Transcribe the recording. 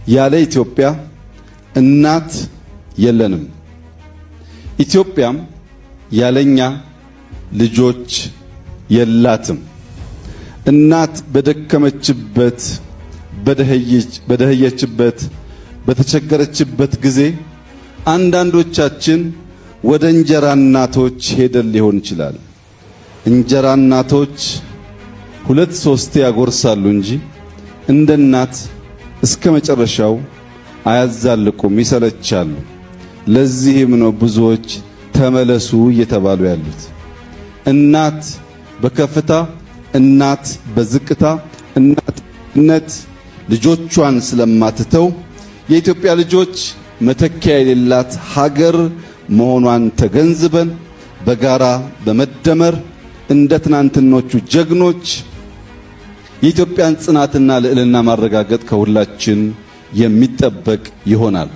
ያለ ኢትዮጵያ እናት የለንም። ኢትዮጵያም ያለኛ ልጆች የላትም። እናት በደከመችበት፣ በደህየችበት፣ በተቸገረችበት ጊዜ አንዳንዶቻችን ወደ እንጀራ እናቶች ሄደን ሊሆን ይችላል። እንጀራ እናቶች ሁለት ሶስቴ ያጎርሳሉ እንጂ እንደ እናት እስከ መጨረሻው አያዛልቁም፣ ይሰለቻሉ። ለዚህም ነው ብዙዎች ተመለሱ እየተባሉ ያሉት። እናት በከፍታ፣ እናት በዝቅታ፣ እናትነት ልጆቿን ስለማትተው የኢትዮጵያ ልጆች መተኪያ የሌላት ሀገር መሆኗን ተገንዝበን በጋራ በመደመር እንደ ትናንትኖቹ ጀግኖች የኢትዮጵያን ጽናትና ልዕልና ማረጋገጥ ከሁላችን የሚጠበቅ ይሆናል።